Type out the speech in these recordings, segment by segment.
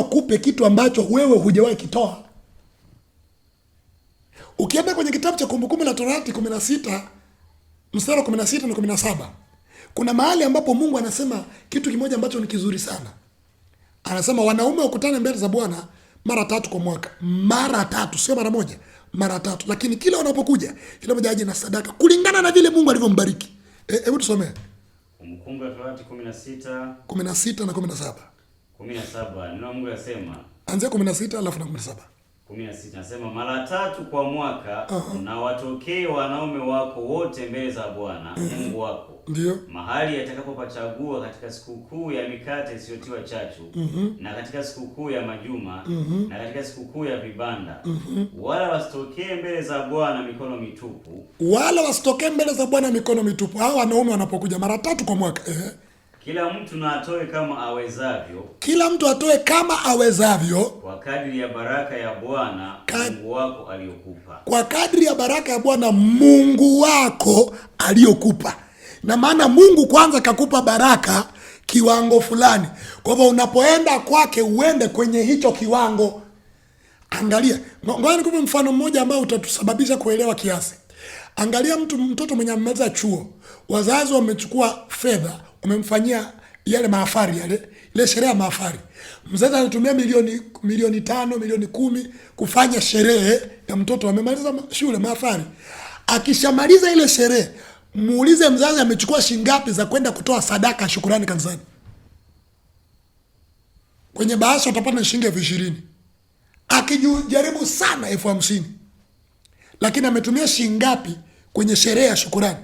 Akupe kitu ambacho wewe hujawahi kitoa. Ukienda kwenye kitabu cha Kumbukumbu la Torati 16 mstari wa 16 na 17, kuna mahali ambapo Mungu anasema kitu kimoja ambacho ni kizuri sana. Anasema wanaume wakutane mbele za Bwana mara tatu kwa mwaka, mara tatu, sio mara moja, mara tatu. Lakini kila wanapokuja, kila mmoja aje na sadaka kulingana na vile Mungu alivyombariki. Hebu tusomee Kumbukumbu la Torati 16 16 na 17. 17. Neno la Mungu linasema, Anzia 16 alafu na 17. 16 nasema, mara tatu kwa mwaka na watokee wanaume wako wote mbele za Bwana Mungu wako, mahali atakapopachagua, katika sikukuu ya mikate isiyotiwa chachu, na katika sikukuu ya majuma, na katika sikukuu ya vibanda, wala wasitokee mbele za Bwana mikono mitupu. Wala wasitokee mbele za Bwana mikono mitupu. Hao wanaume wanapokuja mara tatu kwa mwaka. Kila mtu na atoe kama awezavyo, Kila mtu atoe kama awezavyo, kwa kadri ya baraka ya Bwana Mungu wako aliyokupa. Kwa kadri ya baraka ya Bwana Mungu wako aliyokupa. Na maana Mungu kwanza kakupa baraka kiwango fulani. Kwa hivyo unapoenda kwake uende kwenye hicho kiwango. Angalia, ngoja nikupe mfano mmoja ambao utatusababisha kuelewa kiasi. Angalia mtoto mwenye amemaliza chuo, wazazi wamechukua fedha, wamemfanyia yale mahafari yale, ile sherehe ya mahafari. Mzazi anatumia milioni 5, milioni 10 kufanya sherehe ya mtoto amemaliza shule, mahafari. Akishamaliza ile sherehe, muulize mzazi amechukua shilingi ngapi za kwenda kutoa sadaka ya shukurani kanisani. Kwenye bahasha utapata shilingi 20,000. Akijaribu sana 50,000. Lakini ametumia shilingi ngapi kwenye sherehe ya shukurani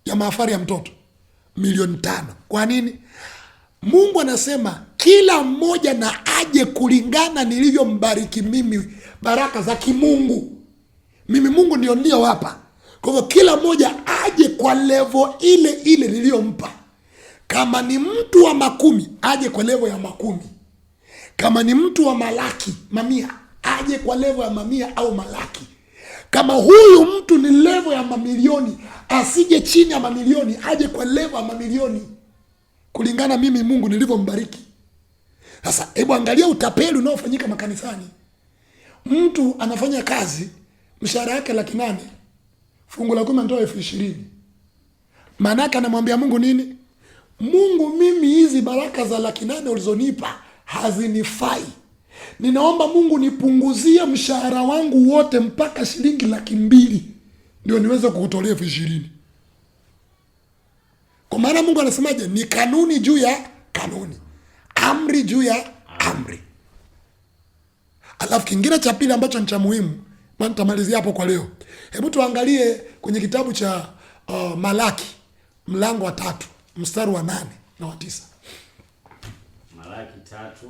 ya mahafari ya mtoto? Milioni 5. Kwa nini? Mungu anasema kila mmoja na aje kulingana nilivyombariki mimi, baraka za kimungu. Mimi Mungu ndio niliyowapa. Kwa hivyo kila mmoja aje kwa levo ile ile niliyompa. Kama ni mtu wa makumi, aje kwa levo ya makumi. Kama ni mtu wa malaki, mamia, aje kwa levo ya mamia au malaki. Kama huyu mtu ni levo ya mamilioni, asije chini ya mamilioni, aje kwa levo ya mamilioni kulingana mimi Mungu nilivyombariki. Sasa hebu angalia utapeli unaofanyika makanisani. Mtu anafanya kazi, mshahara wake 800,000, fungu la 10 anatoa 20,000. Maana yake anamwambia Mungu nini? Mungu, mimi hizi baraka za 800,000 ulizonipa hazinifai. Ninaomba Mungu nipunguzie mshahara wangu wote mpaka shilingi 200,000 ndio niweze kukutolea 20,000. Kwa maana Mungu anasemaje? Ni kanuni juu ya kanuni, amri juu ya amri. Alafu kingine cha pili ambacho ni cha muhimu, maana nitamalizia hapo kwa leo. Hebu tuangalie kwenye kitabu cha Malaki mlango wa 3 mstari wa 8 na wa 9. Malaki 3.